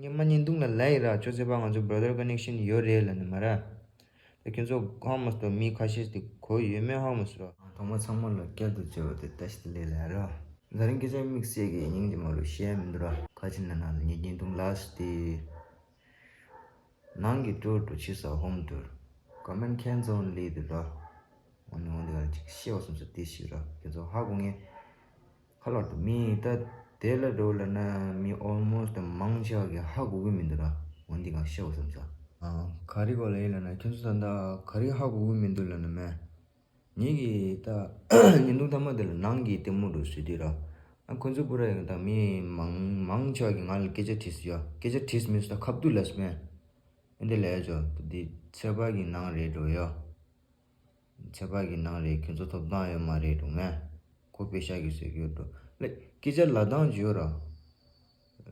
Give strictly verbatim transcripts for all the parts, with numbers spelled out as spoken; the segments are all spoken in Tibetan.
སྔོན་མ་བརྙན་ཐུང་ལ་ལབ་ཡིན་ར། ཅོ་ཙེ་པ་ང་ཚོ་brother connection ཡོད་རེད་ལབ་ནས་མ་ར། ད་ཁྱོད་ཚོ་ཧ་མ་སྟོ། མི་ཁ་ཤས་དེ་གོ་ཡོད་མེད་ཧ་མ་སོ་ར། ཐོག་མ་ཚང་མ་ལ་བསྐྱར་དུ་བརྗོད་པ་དེ་བཀྲ་ཤིས་བདེ་ལེགས་ལབ་ར། ད་རིང་སྐད་ཆ་དམིགས་བསལ་གྱི་སྙིང་རྗེ་མ་ལུས་བཤད་མི་འདུག་ར། ཁ་ཅིག་ན་ན་ལ་ངའི་བརྙན་ཐུང་last དེ། ནང་གི་tour འགྲོ་ཕྱི་ས་home tour། comment can only དུ་ར། འོ་ནི་འོ་འདི་ག་ཅིག་བཤད་བ་སོང་ས་དེ་ཞིག་ར། ཁྱོད་ཚོ་ཧ་གོ་ངེས། ཁ་ལོར་དུ་མི་ད་དེ་ལ་འགྲོ་ལ་ན་མི་almost མང་ཆེ་བ་གི་ཧ་གོ་གི་མི་འདུག་ར། འོ་འདི་ག་བཤད་བ་སོང་ས། ཨ། ག་རེ་གོ་ལ་ཡིན་ལ་ན་ཁྱོད་ཚོ་ད་ད་ག་རེ་ཧ་གོ་གི་མི་འདུག་ལ་ན་མེ། ངེད་ཀྱི་ད་བརྙན་ཐུང་ཐ་མ་དེ་ལ་ནང་གི་ལྟད་མོ་འགྲོ་ཟེར་དུས་ར། ཨ་ཁོ་ཚོ་པུ་ར་ཡང་ད་མི་མང་མང་ཆེ་བ་གི་ང་ལ་སྐད་ཆ་དྲིས་ཡོད། སྐད་ཆ་དྲིས་མི་སུ་ད་ཁ་བཏུ་ལ་སྨད། ཨེ་འདི་ལས་ཆོ་ད་འདི་ཚེ་པ་གི་ནང་རེད་འགྲོ་ཡོད། ཚེ་པ་གི་ནང་རེད། ཁྱོད་ཚོ་ཐོབ་ཐང་ཡོད་མ་རེད་འགྲོ་མེད། ཁོ་པེ་ཤ་གི་ཟེར་གྱི་འགྲོ་ལ་སྐད་ཆ་ལ་ཐང་ཅི་ཡོད་ར།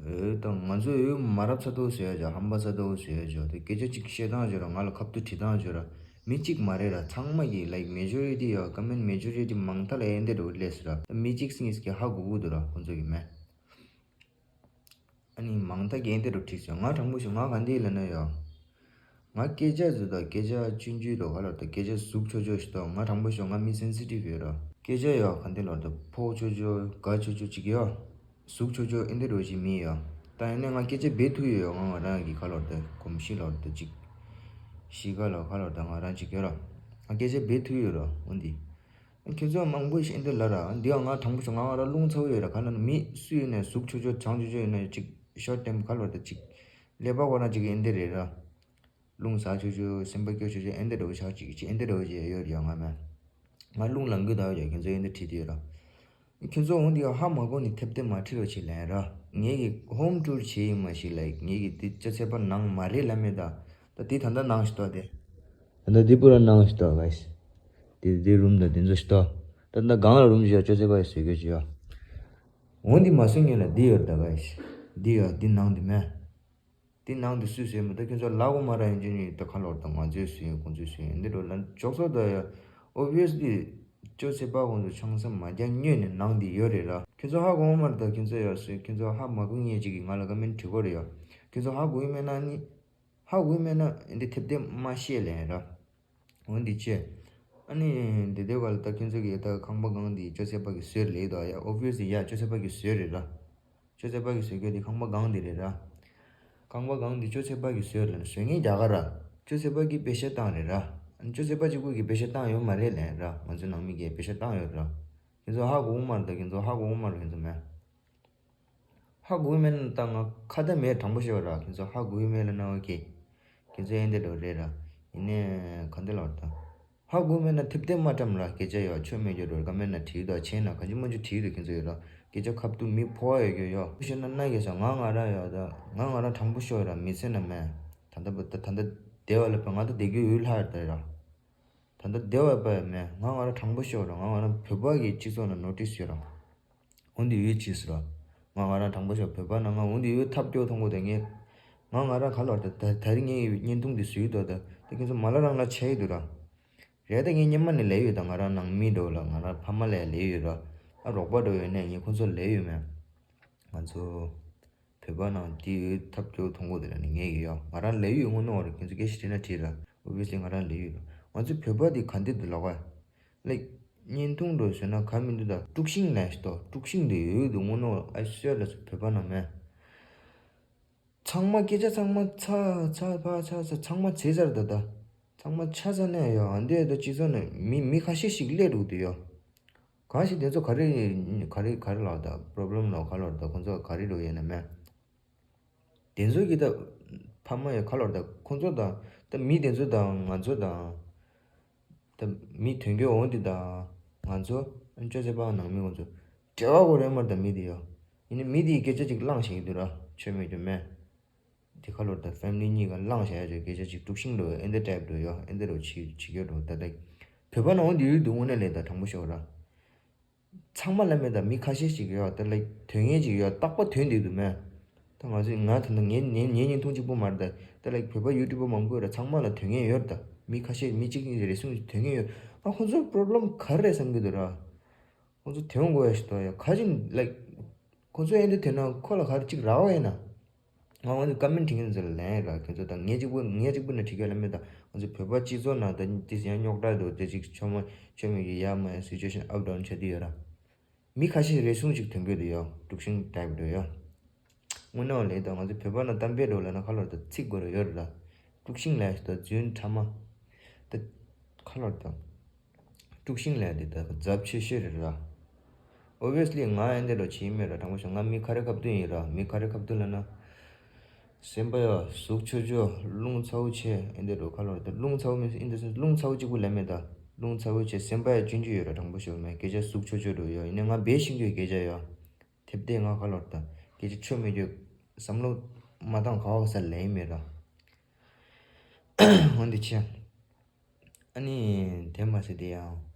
འོ་ད་ང་ཚོ་ཡོད་མ་རབས་ཚ་ཏོ་ཟེར་ཡ་ཇོ། ཧམ་པ་ཚ་ཏོ་ཟེར་ཡ་ཇོ། དེ་སྐད་ཆ་གཅིག་བཤད་སྟངས་ཇོ་ར། ང་ལ་ཁ་བཏུ་དྲི་སྟངས་ཇོ་ར། མི་གཅིག་མ་རེད་ར། ཚང་མ་གི་like majority ཡོད། comment majority མང་ཐ་ལ་ཨེ་འདི་འགྲོ་ལས་ཟེར་ར། མི་གཅིག་གཉིས་ཀྱི་ཧ་གོ་གི་འདུག་ར་ཁོ་ཚོ་གི་མེད། ཨ་ནི་མང་ཐ་གི་ཨེ་འདི་འགྲོ་དྲིས་ཟེར། ང་དྲང་པོ་ཞུ། ང་ག་འདི་ལ་ན་ཡོད། ང་སྐད་ཆ་ཟེར་དང་སྐད་ཆ་ཆུང་ཆུང་དོ་ག་ལོར་དང་སྐད་ཆ་ཟུག་ཆོ་ཆོ་ཞིག་དང་། ང་དྲང་པོ་ཞུ་ང་མི་sensitive ཡོད་ར། སྐད་ཆ་ཡོད་ག་འདི་ལོར་དང་ཕོག་ཆོ་ཆོ་དགའ་ཆོ་ཆོ་ཅིག་ཡོད། ཟུག་ཆོ་ཆོ་ཨེ་འདི་རོ་ཞིག་མི་ཡོད། ད་ཡིན་ནའི་ང་སྐད་ཆ་འབད་ཐུབ་ཡོད། ང་ང་རང་གི་ག་ལོར་དང་གོམས་གཤིས་ལོར་དང་ཅིག་གཤིས་ཀ་ལོར་ག་ལོར་དང་ང་རང་ཅིག་ཡོད་ར། ང་སྐད་ཆ་འབད་ཐུབ་ཡོད་ར། འོན་ཏེ། ཁྱོད་ཚོ་མང་པོ་ཞིག་ཨེ་འདི་ལ་ར་འདི་ཡང་ང་དྲང་པོ་ཞུ་ང་ང་རང་རླུང་ཚ་བོ་ཡོད་ར། ག་ན་ན་མི་སུ་ཡིན་ནའི་ཟུག་ཆོ་ཆོ་ཆང་ཆོ་ཆོ་ཡིན་ནའི་ཅིག་short time ག་ལོར་དང་ཅིག་ཀླད་པ་ཁོ་རང་ཅིག་ཨེ་འདི་རེད་ར། རླུང་ཟ་ཆོ་ཆོ་སེམས་པ་སྐྱོ་ཆོ་ཆོ་ཨེ་འདི་འདྲ་བོ་ཆགས་ཅིག་ཅིག་ཨེ་འདི་འདྲ་བོ་ཅིག་ཡོད་ཡོད་ང་མེད། ང་རླུང་ལངས་གི་ད་ཡོད་ཁྱོད་ཚོ་ཨེ་འདི་བྲིས་དེ་ཡོད་ར། ཁྱོད་ཚོ་འོང་དེ་ཡང་ཧ་མ་གོ་ནི་ཐེབས་ཐེབས་མ་ཁྲིད་རོགས་བྱེད་ལན་ར། ངེད་ཀྱི་home tour བྱེད་ཡིན་མ་ཞིག་ལ་ངེད་ཀྱི་དེ་ཅོ་ཚེ་པ་ནང་མ་རེད་ལ་མེད་ད། ད་དེ་ད་ལྟ་ནང་ཞིག་ཏོ་དེ། ད་ལྟ་དེ་པུ་ར་ནང་ཞིག་ཏོ་guys། དེ་དེ་རུམ་ད་དེ་ཚོ་ཞིག་ཏོ། ད་ལྟ་གང་ལ་རུམ་ཞིག་ཅོ་ཚེ་པ་ཡི་ཟེར་གྱི་ཞིག་ཡོད། འོང་དེ་མ་སོང་ངེད་ལ་དེ་ཡོད་ད་guys། དེ་ཡོད་དེ་ནང་དེ་མེད། དེ་ནང་དུ་སུས་བཟོས་མི་འདུག་ཁྱོད་ཚོ་ལབ་དགོས་མ་ར། ཡིན་གཅིག་ནི་ད་ཁ་ལོར་དང་ང་ཚོས་བཟོས་ཡིན། ཁོང་ཚོས་བཟོས་ཡིན་འདི་འགྲོ་ལ་ཅོག་ཚོ་ད་ཡ། obviously ཅོ་ཚེ་པ་ཁོང་ཚོ་ཆང་ས་མ་རྒྱག་སྨྱོས་ནས་ནང་འདི་ཡོད་རེད་ར། ཁྱོད་ཚོ་ཧ་གོ་མ་ར། ད་ཁྱོད་ཚོ་ཡ་སུས་ཁྱོད་ཚོ་ཧ་མ་གོ་ངེས་གཅིག་གིས་ང་ལ་ཀ་མེན་བྲི་དགོས་རེད་ཡ། ཁྱོད་ཚོ་ཧ་གོ་ཡི་མེད་ན་ནི། ཧ་གོ་ཡི་མེད་ན་འདི་ཐེབས་ཐེབས་མ་བཤད་ལན་ར། འོ་འདི་བྱས། ཨ་ནི་འདི་དེ་བ་ལ་ད་ཁྱོད་ཚོ་གིས་ད་ཁང་པ་གང་འདི་ཅོ་ཚེ་པ་གིས་བཟོས་ལེ་དོ་ཡ། obviously ཡ་ཅོ་ཚེ་པ་གིས་བཟོས་རེད་ར། ཅོ་ཚེ་པ་གིས་བཟོས་གི་འདི་ཁང་པ་གང་འདི་རེད་ར། ཁང་པ་གང་འདི་ཅོ་ཚེ་པ་གིས་བཟོས་ལ་བཟོས་ངན་རྒྱ་གར་ར། ཅོ་ཚེ་པ་གིས་པེ་ཤ་བཏང་རེད་ར། ཨ་ནི་ཅོ་ཚེ་པ་གཅིག་པུ་གིས་པེ་ཤ་བཏང་ཡོད་མ་རེད་ལན་ར། ང་ཚོ་ནང་མི་གིས་པེ་ཤ་བཏང་ཡོད་ར། ཁྱོད་ཚོ་ཧ་གོ་མ་རེད། ད་ཁྱོད་ཚོ་ཧ་གོ་མ་རེད། ཁྱོད་ཚོ་མེད། ཧ་གོ་མེད་ན་ད་ང་ཁ་ད་མེད་དྲང་པོ་ཤོད་ར། ཁྱོད་ཚོ་ཧ་གོ་མེད་ལ་ན་ཨོ་ཁེ། ཁྱོད་ཚོ་ཨེ་འདི་འགྲོ་རེད་ར། ཡིན་ནའི་ག་འདི་ལོར་ད། ཧ་གོ་མེད་ན་ཐེབས་ཐེབས་མ་བཀྲམ་ར། སྐད་ཆ་ཡོད་ཆོ་མེད་རྒྱུ་འགྲོ་ཀ་མེད་ན་བྲིས་དོ་ཆེ་ན་ག་ཅི་མ་ཅི་བྲིས་དོ་ཁྱོད་ཚོ་ཡོད་ར། སྐད་ཆ་ཁ་བཏུ་མི་ཕོ་བ་ཡོད་རྒྱུ་ཡོད་ཤོད་ན་ན་གེ་ས་ང་ང་ར་ཡོད་ད། ང་ང་ར་དྲང་པོ་ཤོད་ར་མི་ཚེ་ན་མེད། ད་ལྟ་བུ་ད་ད་ལྟ་བདེ་བ་ལ་ཕན་ང་ད་བདེ་རྒྱུ་ཡོད་ལྷ་ཡོད་ད་ར། ད་ལྟ་བདེ་བ་པ་ཡ་མེད། ང་ང་ར་དྲང་པོ་ཤོད་ར། ང་ང་ར་བོད་པ་གི་སྤྱི་ཚོགས་ན་ནོ་ཊིས་ཡོད་ར། འོན་ཏེ་ཡོད་ཅིས་ར། ང་ང་རང་དྲང་པོ་ཤོད་བོད་པ་ན་ང་འོན་ཏེ་ཡོད་ཐབས་སྐྱོ་མཐོང་གོ་དེ་ངས། ང་ང་རང་ག་ལོར་ད་ད་ད་རིང་ངས་བརྙན་ཐུང་འདི་བཟོས་འདུག་ད་དེ་ཁྱོད་ཚོ་མ་ལ་རང་ལ་ཆ་ཡི་འདུག་ར། རེད་ད་ངས་སྙེ་མ་ནས་ལས་ཡོད་ད་ང་རང་ནང་མི་འགྲོ་ལ་ང་རང་ཕ་མ་ལས་ལས་ཡོད་ར། ཨ་རོགས་པ་འགྲོ་ཡོད་ནས་ངས་ཁོང་ཚོ་ལས་ཡོད་མེད། ང་ཚོ། བོད་པ་ནང་དེ་ཡོད་ཐབས་སྐྱོ་མཐོང་གོ་དེ་ལ་ནི་ངས་ཡོད་ཡ་ང་རང་ལས་ཡོད་དངོས་གནས་བར་ཁྱོད་ཚོ་སྐད་ཆ་དྲིས་ན་དྲིས་ར། obviously ང་རང་ལས་ཡོད་ར། ང་ཚོ་བོད་པ་དེ་ག་འདི་འདུག་ལ་ག་ལེགས། བརྙན་ཐུང་འགྲོ་ཟེར་ན་ག་མི་འདུག་ད་དཀྲུག་ཤིང་ལས་ཤི་ཏོ་དཀྲུག་ཤིང་དེ་ཡོད་དུ་དངོས་གནས་ཨ་སོས་ལ་སོ་བོད་པ་ནང་མེད། ཚང་མ་སྐད་ཆ་ཚང་མ་ཚ་ཚ་ཕ་ཚ་ཚ་ཚང་མ་ཚེ་ཚར་ད་ད། ཚང་མ་ཆ་ཚ་ནས་ཡོད་ཨ་འདི་ད་སྤྱི་ཚོགས་ནས་མི་མི་ཁ་ཤས་ཤིག་སླེབས་འདུག་དུ་ཡོད། གང་ཞིག་དེ་ཚོ་ག་རེ་ག་རེ་ག་རེ་ལོག་ད་problem ལོག་ག་ལོག་ད་ཁོང་ཚོ་ག་རེ་འགྲོ་ཡོད་ན་མེད། དེ་ཚོ་གི་ད་ཕ་མ་ཡོད་ག་ལོག་ད་ཁོང་ཚོ་དང་ད་མི་དེ་ཚོ་དང་ང་ཚོ་དང་། ད་མི་དོན་གྱི་འོང་དེ་དང་ང་ཚོ་ཅོ་ཚེ་པ་ནང་མི་ཁོང་ཚོ་འབྲེལ་བ་གོ་རེ་མར་ད་མི་དེ་ཡོད། ཡིན་ནི་མི་དེའི་སྐད་ཆ་ཅིག་བླངས་བཞིན་འདུག་ར་ཆོས་མེད་རྒྱུ་མེད། དེ་ཁ་ལོར་ད་family གཉིས་ཀ་བླངས་བཞག་ཡ་ཅིག་སྐད་ཆ་ཅིག་དཀྲུག་ཤིང་འགྲོ་ཨེ་འདི་type འགྲོ་ཡོད་ཨེ་འདི་རུ་བྱེད་བྱེད་རྒྱུ་འགྲོ་ད་ལྟ། བོད་པ་ནང་འོང་དེ་ཡོད་འདུག་དངོས་གནས་ལས་ད་དྲང་པོ་ཤོད་ར། ཚང་མ་ལ་མེད་ད་མི་ཁ་ཤས་ཤིག་ཡོད་ད་ལེགས་དོན་ངན་ཅིག་ཡོད་རྟག་པ་དོན་འདི་འདུག་མེད། ད་ང་ཚོས་ང་ད་ལྟ་ངའི་ངའི་ངའི་བརྙན་ཐུང་གཅིག་པོ་མ་རེད་ད་ད་ལེགས་བོད་པ་YouTuber མང་པོ་ཡོད་ར་ཚང་མ་ལ་དོན་ངན་ཡོད་ར་ད་མི་ཁ་ཤས་མི་གཅིག་གཉིས་རེ་ཟུང་དོན་ངན་ཡོད་ཨ་ཁོང་ཚོ་problem ག་རེ་རེད་བསམ་གི་འདུག་ར། ཁོང་ཚོ་དོན་དགོས་ཡ་ཞིག་ཏོ་ཡ་ཁ་ཅིག་ལེགས་ཁོང་ཚོ་ཨེ་འདི་དོན་ན་ཁོ་ལ་ག་རེ་གཅིག་རག་པ་ཡིན་ན། ང་ང་ཚོ་ཀ་མེན་བྲིས་མཁན་ཚོ་ལ་ལན་ར། ཁྱོད་ཚོ་དང་ངས་གཅིག་པུ་ངས་གཅིག་པུ་ན་བྲིས་ཀྱི་ལ་མེད། ད་ང་ཚོ་བོད་པ་སྤྱི་ཚོགས་ནང་ད་དེ་ཡང་རྙོག་དྲ་འདུག་དེ་ཅིག་ཆོ་མ་ཆོ་མེད་ཀྱི་ཡ་མ་ཡ་སི་ཅུ་ཨེ་ཤན་ཨབ་ཌའུན་བྱ་དུས་ཡོད་ར། མི་ཁ་ཤས་རེ་ཟུང་ཅིག་ཐོན་གྱི་འདུག་ཡ། དཀྲུག་ཤིང་ཊའིབ་འདུག་ཡ། དངོས་གནས་ལས་ད་ང་ཚོ་བོད་པ་ན་གཏམ་དཔེ་འགྲོ་ལ་ན་ཁ་ལོར་ད་ཚིག་དགོས་ར་ཡོད་ར། དཀྲུག་ཤིང་ལས་ད་རྫུན་ཕྲ་མ། ད་ཁ་ལོར་ད། དཀྲུག་ཤིང་ལས་འདི་ལྟར་རྫབ་ཆེ་ཤོས་རེད་ར། ཨོ་བི་ཡ་སི་ལི་ང་ཨེ་འདྲ་འགྲོ་བྱེད་ཡིན་མེད་ར། དྲང་པོ་ཞུ། ང་མི་ཁ་རི་ཁ་ཐུག་ཡིན་ར། མི་ཁ་རི་ཁ་ཐུག་ལ་ན། སེམས་པ་ཡ་ཟུག་ཆོ་ཆོ་རླུང་ཚ་བོ་ཆེ་ཨེ་འདྲ་འགྲོ། ཁ་ལོར་ད་རླུང་ཚ་བོ་མིན་ཨིན་ད་སེམས་རླུང་ཚ་བོ་གཅིག་པུ་ལ་མེད། ད་རླུང་ཚ་བོ་ཆེ་སེམས་པ་ཡ་ཆུང་ཆུང་ཡོད་ར། དྲང་པོ་ཞུ་མེད་སྐད་ཆ་ཟུག་ཆོ་ཆོ་འགྲོ་ཡ། ཡིན་ནའི་ང་བེད་ཤིང་གི་སྐད་ཆ་ཡ། དེབ་དེ་ང་ཁ་ལོར་ད་སྐད་ཆ་ཆོ་མེད་རྒྱུ་བསམ་བློ་མ་བཏང་ག་བ་ས་ལ་ཡིན་མེད་ར། འོན་ཏེ་ཆེ། ཨ་ནི་དེ་མ་ཟད་དེ་ཡང་།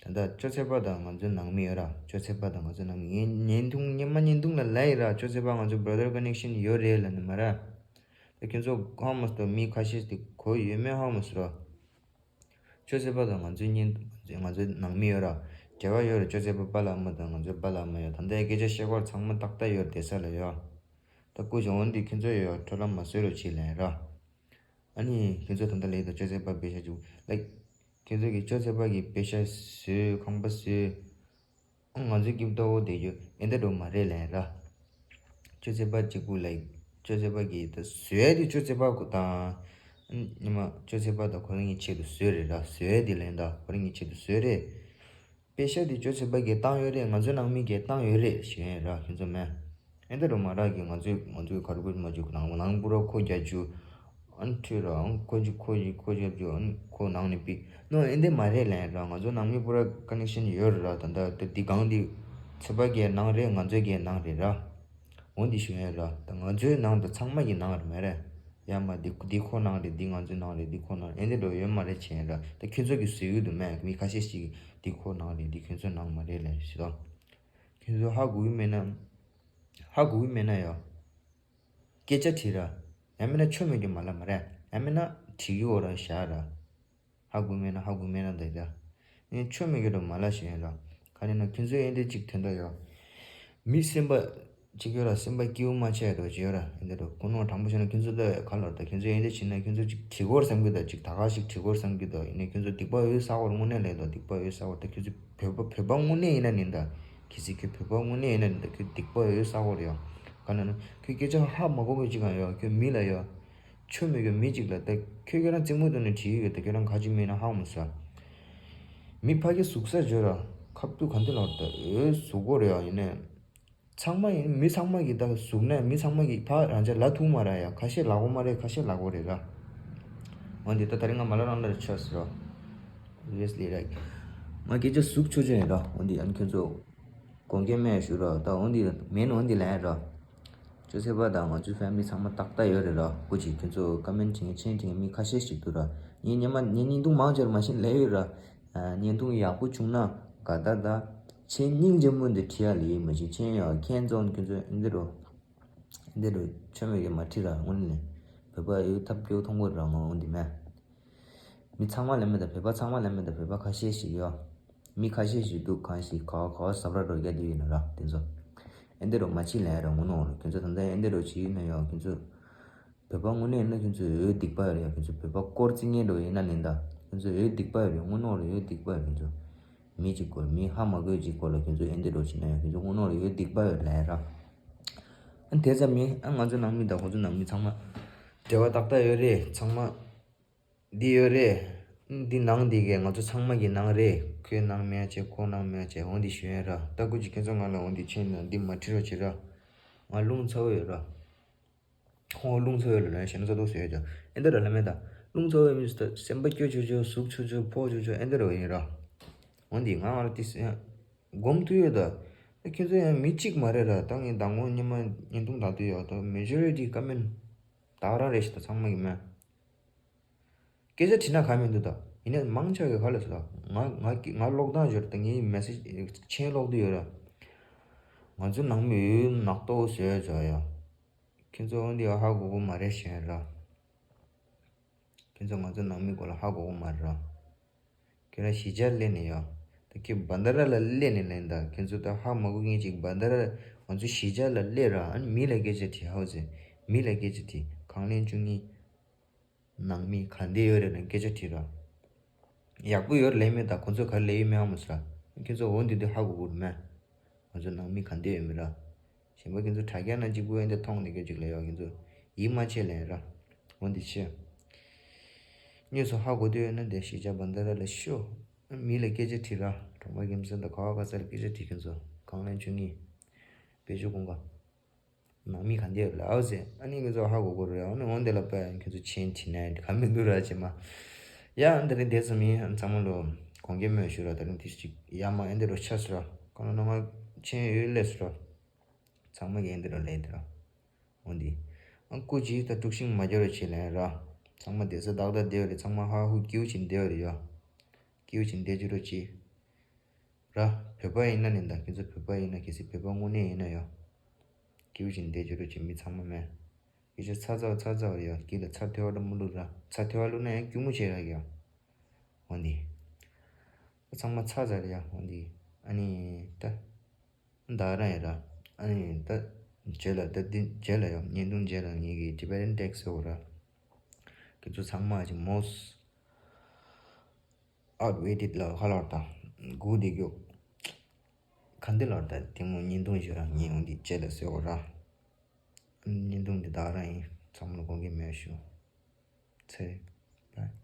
ད་ལྟ་ཅོ་ཚེ་པ་དང་ང་ཚོའི་ནང་མི་ཡོད་ར། ཅོ་ཚེ་པ་དང་ང་ཚོའི་ནང་མི་ངས་བརྙན་ཐུང་སྔོན་མ་བརྙན་ཐུང་ལ་ལབ་ཡིན་ར། ཅོ་ཚེ་པ་ང་ཚོ་བྷ་ར་དར་ཀ་ནེག་ཤན་ཡོད་རེད་ལབ་ནི་མ་ར། ད་ཁྱོད་ཚོ་ཧ་མ་སོ་མི་ཁ་ཤས་དེ་གོ་ཡོད་མེད་ཧ་མ་སོ་ར། ཅོ་ཚེ་པ་དང་ང་ཚོའི་བརྙན་ང་ཚོའི་ནང་མི་ཡོད་ར། འབྲེལ་བ་ཡོད་ར། ཅོ་ཚེ་པ་པཱ་ལགས་མ་དང་ང་ཚོའི་པཱ་ལགས་མ་ཡོད། ད་ལྟའི་སྐད་ཆ་བཤད་སྐོར་ཚང་མ་ཏག་ཏག་ཡོད་བསྡད་ས་ལ་ཡོད། ད་སྐུ་གཞོན་འོན་ཏེ་ཁྱོད་ཚོ་ཡོད་འཕྲོ་ལམ་མ་བཟོས་རོགས་བྱེད་ལབ་ཡིན་ར། ཨ་ནི་ཁྱོད་ཚོ་ད་ལྟ་ལས་དང་ཅོ་ཚེ་པ་པེ་ཤ་ཅུ་ལའིག་ཁྱོད་ཚོ་གི་ཅོ་ཚེ་པ་གི་པེ་ཤ་བཟོས་ཁང་པ་བཟོས། ཨ་ང་ཚོའི་སྐྱིབས་ཏོ་བོ་དེ་རྒྱུ་ཨེ་འདྲ་འགྲོ་མ་རེད་ལན་ར། ཅོ་ཚེ་པ་གཅིག་པུ་ལའིག་ཅོ་ཚེ་པ་གི་ད་བཟོས་དེ་ཅོ་ཚེ་པ་གོ་དང་། ཉི་མ་ཅོ་ཚེ་པ་ད་ཁོ་རང་གི་ཆེད་དུ་བཟོས་རེད་ར། བཟོས་དེ་ལན་ད་ཁོ་རང་གི་ཆེད་དུ་བཟོས་རེད། པེ་ཤ་དེ་ཅོ་ཚེ་པ་གིས་བཏང་ཡོད་རེད། ང་ཚོ་ནང་མི་གིས་བཏང་ཡོད་རེད་ཞུ་ཡིན་ར། ཁྱོད་ཚོ་མེད། ཨེ་འདྲ་རུ་མ་རག་གི་ང་ཚོས་ང་ཚོའི་ག་རུ་ཀུ་མ་བཅུག་ནང་ནང་པུ་ར་ཁོ་རྒྱ་བཅུག་ཨན་ཁྲི་ར་ཨང་ཁོ་ཅི་ཁོ་ཡི་ཁོ་རྒྱ་བཅུག་ཨན་ཁོ་ནང་ནས་པི་ནོ་ཨེ་འདྲ་མ་རེད་ལན་ར། ང་ཚོ་ནང་མི་པུ་ར་ཀ་ནེག་ཤན་ཡོད་ར། ད་ད་ད་འདི་གང་འདི་ཚེ་པ་གའི་ནང་རེད། ང་ཚོའི་གའི་ནང་རེད་ར། འོ་འདི་ཞུ་ཡིན་ར། ད་ང་ཚོའི་ནང་ད་ཚང་མ་གི་ནང་རེད་མ་རེད། ཡ་མ་འདི་འདི་ཁོ་ནང་རེད། འདི་ང་ཚོའི་ནང་རེད། འདི་ཁོ་ནང་རེད། ཨེ་འདྲ་འགྲོ་ཡོད་མ་རེད་བྱས་ཡིན་ར། ད་ཁྱོད་ཚོ་གི་བཟོས་ཡོད་དུ་མེད། མི་ཁ་ཤས་ཤིག་གིས་འདི་ཁོ་ནང་རེད། འདི་ཁྱོད་ཚོའི་ནང་མ་རེད་ལན་ཞུ་དང་། ཁྱོད་ཚོ་ཧ་གོ་གི་མེད་ན། ཧ་གོ་གི་མེད་ན་ཡོ། སྐད་ཆ་དྲིས་ར། ཡང་མིན་ན་ཆོ་མེད་རྒྱུ་མ་ལབ་མ་རེད། ཡང་མིན་ན་དྲི་གི་འོ་ར་བཞག་ར། ཧ་གོ་མེད་ན་ཧ་གོ་མེད་ན་འདི་འདྲ། ངས་ཆོ་མེད་རྒྱུ་འགྲོ་མ་ལབ་ཞུ་ཡིན་ར། ག་ནས་ན་ཁྱོད་ཚོས་ཨེ་འདྲ་ཅིག་དོན་དག་ཡོ། མི་སེམས་པ་ཅིག་ཡོད་ར། སེམས་པ་སྐྱིད་པོ་མ་བྱས་རོ་ཅིག་ཡོད་ར། ཨེ་འདྲ་རོ་ཁོ་ནོ་དྲང་པོ་བཤད་ན་ཁྱོད་ཚོ་ད་ག་ལོར་ད་ཁྱོད་ཚོས་ཨེ་འདྲ་བྱེད་ན་ཁྱོད་ཚོ་ཅིག་དྲི་གོ་ར་བསམ་གི་ད་ཅིག་ད་ག་ཞིག་དྲི་གོ་ར་བསམ་གི་ད། ཡིན་ནའི་ཁྱོད་ཚོ་སྡིག་པ་འོས་བསགས་པ་ར་དངོས་གནས་ལས་ད་སྡིག་པ་འོས་བསགས་པ་ད་ཁྱོད་ཚོ་བོད་པ་བོད་པ་དངོས་གནས་ཡིན་ན་ནི་ད་གལ་སྲིད་ཁྱོད་བོད་པ་དངོས་གནས་ཡིན་ན་ནི་ད་ཁྱོད་སྡིག་པ་འོས་བསགས་པ་རེད་ཡ། ག་ན་ན་ཁྱོད་སྐད་ཆ་ཧ་མ་གོ་བའི་ཅིག་གང་ཡོད། ཁྱོད་མི་ལ་ཡ་ཆོ་མེད་ཁྱོད་མི་ཅིག་ལ་ད་ཁྱོད་ཁྱོད་རང་རྩེད་མོ་དུ་ནས་བྲིས་ཡོད་ད་ཁྱོད་རང་ག་ཅིག་མིན་ན་ཧ་མ་ས། མི་ཕ་གི་ཟུག་ས་བརྗོད་ར་ཁབ་ཏུ་ག་འདི་ལ་ད་འོས་ཟུག་གོ་རེད་ཡ། ཡིན་ནའི་ཚང་མ་ཡིན་མི་ཚང་མ་གི་ད་ཟུག་ནས་མི་ཚང་མ་གི་ཕ་རང་ཅག་ལ་ཐུག་མ་ར་ཡ། ཁ་ཤས་ལ་གོ་མ་རེད། ཁ་ཤས་ལ་གོ་རེད་ར། འོན་ཏེ་ད་ད་རིང་ང་མ་ལ་རང་ལ་ཆོས་ར། ཨོ་བི་ཡ་སི་ལི་ར། ང་སྐད་ཆ་ཟུག་ཆོ་ཆོ་ཡིན་ར། འོན་ཏེ་ཨན་ཁྱོད་ཚོ་དགོངས་འགལ་མེད་ཞུ་ར། ད་འོན་ཏེ་མེད་ན་འོན་ཏེ་ལན་ར། ཅོ་ཚེ་པ་དང་ང་ཚོའི་ཕེ་མི་ལི་ཚང་མ་ཏག་ཏག་ཡོད་རེད་ར། སྐུ་མཁྱེན་ཁྱོད་ཚོ་ཀ་མེན་ཊི་བྱེད་མཁན་མཁན་མཁན་མི་ཁ་ཤས་ཤིག་འདུག་ར། ངས་སྔོན་མ་ངས་བརྙན་ཐུང་མང་ཆེ་བ་མ་ཤེས་ལབ་ཡོད་ར། ཨ་བརྙན་ཐུང་ཡག་པོ་བྱུང་ན་དགའ་ད་ད། ཆེས་སྙིང་རྗེ་མོ་འདི་བྲིས་ཡ་ལ་ཡིན་མ་གཞི་ཆེས་ཡང་ཁྱེད་ཚོ་ཁྱོད་ཚོ་འདི་རུ་འདི་རུ་ཆོ་མེད་ཀྱི་མ་བྲིས་ར། དངོས་གནས་བོད་པ་ཡོད་ཐབས་སྐྱོ་མཐོང་གི་ར། ངོ་འོང་འདི་མེད། མི་ཚང་མ་ལ་མེད་ད་བོད་པ་ཚང་མ་ལ་མེད་ད་བོད་པ་ཁ་ཤས་ཤིག་ཡོད། མི་ཁ་ཤས་ཤིག་འདུག་གང་ཞིག་ག་བ་ག་བ་ཟབ་ར་འགྲོ་རྒྱ་འདི་ཡིན་ན་ར་དེ་ཚོ། ཨེ་འདི་རུ་མ་བྱེད་ལབ་ཡ་ར་ངོ་ནོར་ར། ཁྱོད་ཚོ་ད་ལྟ་ཨེ་འདི་རུ་བྱེད་ཡིན་ན་ཡང་ཁྱོད་ཚོ་བོད་པ་དངོས་གནས་ཡིན་ན་ཁྱོད་ཚོ་འོས་སྡིག་པ་ཡོད་རེད་ཡ། ཁྱོད་ཚོ་བོད་པ་སྐོར་རྩིས་ངན་འགྲོ་ཡིན་ན་ནི་ད་ཁྱོད་ཚོ་འོས་སྡིག་པ་ཡོད་རེད། དངོས་གནས་ར་འོས་སྡིག་པ་ཡོད་རེད། ཁྱོད་ཚོ་མི་གཅིག་སྐོར་མི་ཧ་མ་གོ་གཅིག་སྐོར་ལ་ཁྱོད་ཚོ་ཨེ་འདི་རུ་བྱེད་ན་ཡང་ཁྱོད་ཚོ་དངོས་གནས་ར་འོས་སྡིག་པ་ཡོད་ལབ་ཡ་ར། ཨ་དེ་ཙམ་མིན་ཨ་ང་ཚོ་ནང་མི་དང་ཁོ་ཚོ་ནང་མི་ཚང་མ་འབྲེལ་བ་ཏག་ཏག་ཡོད་རེད། ཚང་མ་འདི་ཡོད་རེད། འདི་ནང་འདི་གས་ང་ཚོ་ཚང་མ་གི་ནང་རེད། ཁོའི་ནང་མེད་ཅེས་ཁོ་ནང་མེད་ཅེས་འོ་འདི་ཞུ་ཡ་ར། ད་སྐུ་མཁྱེན་ཁྱེད་ཚོ་ང་ལ་འོ་འདི་བྱས་ན་འདི་མ་བྲིས་རོགས་བྱེད་ར། ང་རླུང་ཚ་བོ་ཡོད་ར། ཁོང་རླུང་ཚ་བོ་ཡོད་ལ་ལན་ཞེ་ན་ཚ་ཏོག་ཟེར་ཡོད་ཀྱང་ཨེ་འདི་ར་ལ་མེད་ད། རླུང་ཚ་བོ་ཡོད་མིན་ད་སེམས་པ་སྐྱོ་ཆོ་ཆོ་ཟུག་ཆོ་ཆོ་ཕོག་ཆོ་ཆོ་ཨེ་འདི་ར་ཡིན་ར། འོ་འདི་ང་ང་ལ་ཏི་སེ་སྒོམ་ཐུབ་ཡོད་ད། ཁྱེད་ཚོ་ཡང་མི་གཅིག་མ་རེད་ར། ད་ངས་མདང་དགོང་ཉི་མ་བརྙན་ཐུང་ལྟ་དུས་ཡོད་ད་མེ་ཇོ་རི་ཊི་ཀ་མེན་ད་རང་རེད་ཤི་ད་ཚང་མ་གི་མེད། སྐད་ཆ་དྲིས་ན་ག་མི་འདུག་ད། ཡིན་ནའི་མང་ཆེ་བ་གི་ག་ལ་སོ་ད། ང་ང་ང་ཀློག་སྟངས་འབྱོར་ད་ངའི་མེ་སེ་ཇི་མཆན་ཀློག་དུས་ཡོད་ར། ང་ཚོ་ནང་མི་ཡོད་ནག་ཏོག་བཟོས་བྱ་ཡ། ཁྱེད་ཚོ་འོན་ཏེ་ཧ་གོ་གོ་མ་རེད་ཤེས་ར། ཁྱེད་ཚོ་ང་ཚོ་ནང་མི་སྐོར་ལ་ཧ་གོ་གོ་མ་རེད་ར། ཁྱོད་རང་གཞིས་ཆགས་སླེབས་ནས་ཡོད། ད་ཁྱོད་བན་ད་ར་ལ་སླེབས་ནས་ལན་ད་ཁྱོད་ཚོ་ད་ཧ་མ་གོ་མཁན་ཅིག་བན་ད་ར་ང་ཚོ་གཞིས་ཆགས་ལ་སླེབས་ར། ཨ་ནི་མི་ལ་སྐད་ཆ་དྲིས་ཧ་ཟེར། མི་ལ་སྐད་ཆ་དྲིས། ཁང་ལན་བཅུ་གཉིས། ནང་མི་ག་འདྲ་ཡོད་རེད་ལབ་སྐད་ཆ་དྲིས་ར། ཡག་པོ་ཡོད་ལབ་མེད་ད། ཁོ་ཚོ་ག་རེ་ལབ་ཡོད་མེད་ཧ་མ་སོང་ར། ཁྱོད་ཚོ་འོ་འདི་འདི་ཧ་གོ་གི་རེད་མེད། ང་ཚོ་ནང་མི་ག་འདྲ་ཡོད་མེད་ར། གཞན་པ་ཁྱོད་ཚོ་དྲ་རྒྱ་ན་གཅིག་པུ་ཨེ་འདྲ་མཐོང་ནས་སྐད་ཅིག་ལབ་ཡོད། ཁྱོད་ཚོ་ཡིད་མ་ཆེས་ལབ་ར། འོ་འདི་ཆེ། དངོས་སུ་ཧ་གོ་འདོད་ཡོད་ན་དེ་གཞིས་ཆགས་བན་དྷ་ར་ལ་ཤོག་མི་ལ་སྐད་ཆ་དྲིས་ར། གྲོང་པ་རྒན་གསུམ་དང་ག་བ་ག་ས་ལ་སྐད་ཆ་དྲིས། ཁྱོད་ཚོ་ཁང་ལན་བཅུ་གཉིས། བེད་སྤྱོད་གོང་ག་ནང་མི་ག་འདྲ་ཡོད་ལབ་ཟེར། ཨ་ནི་ཁྱོད་ཚོ་ཧ་གོ་གོ་རེད། ཨ་ནི་འོན་ཏེ་ལབ་པ་ཁྱོད་ཚོ་མཆན་བྲིས་ན་ག་མི་འདུག་ར་ཅེ་མ། ཡ་ཨ་འདི་རིང་བསྡད་ས་མི་ཚང་མ་ལོ་དགོངས་འགལ་མེད་ཞུ་ར། ད་རིང་དེ་ཅིག་ཡ་མ་ཨེ་འདི་རུ་ཆགས་སོང་ར། གང་ལ་ན་ང་མཆན་ཡོད་ལས་སོང་ར། ཚང་མ་གིས་ཨེ་འདི་རུ་ལས་འདི་ར། འོན་ཏེ། ཨ་སྐུ་མཁྱེན་ད་དཀྲུག་ཤིང་མ་རྒྱག་རོགས་བྱེད་ལན་ར། ཚང་མ་བསྡད་ས་ཏག་ཏག་བསྡད་ཡོད་རེད། ཚང་མ་ཧ་ཧུ་སྐྱིད་པོ་བྱས་བསྡད་ཡོད་རེད་ཡ། སྐྱིད་པོ་བྱས་བསྡད་རྒྱུ་རོགས་གྱིས། ར། བོད་པ་ཡིན་ན་ནི་ད་ཁྱེད་ཚོ་བོད་པ་ཡིན་ན་གལ་སྲིད་བོད་པ་དངོས་གནས་ཡིན་ན་ཡང་། སྐྱིད་པོ་བྱས་བསྡད་རྒྱུ་རོགས་གྱིས། མི་ཚང་མ་མེད། སྐད་ཆ་ཚ་ཚ་ཚ་ཚ་རེད་ཡ། དཀྱིལ་ལ་ཚ་ཐལ་བ་འདྲ་མ་བླུགས་ར། ཚ་ཐལ་བ་བླུགས་ན་ཡང་སྐྱུར་མོ་བྱེད་ར་གི་ཡ། འོན་ཏེ། ད་ཚང་མ་ཚ་ཚ་རེད་ཡ། འོན་ཏེ། ཨ་ནི་ད། ད་རང་ཡིན་ར། ཨ་ནི་ད། རྗེས་ལ་ད་འདི་རྗེས་ལ་ཡང་བརྙན་ཐུང་རྗེས་ལ་ངེད་ཀྱི་Tibetan Tech ཟེར་བ་ར། ཁྱེད་ཚོ་ཚང་མ་ཅིག་most outdated ལ་ཧ་ལར་དང་སྒུག་བསྡད་རྒྱུ། ག་འདི་ལར་ད་དེ་མོ་བརྙན་ཐུང་ཞིག་ར་ངེད་འོང་འདི་རྗེས་ལ་ཟེར་བ་ར། བརྙན་ཐུང་འདི་ད་རང་ཡིན། ཚང་མ་ལ་དགོངས་འགལ་མེད་ཞུ། ཚེ་རིང་། Bye.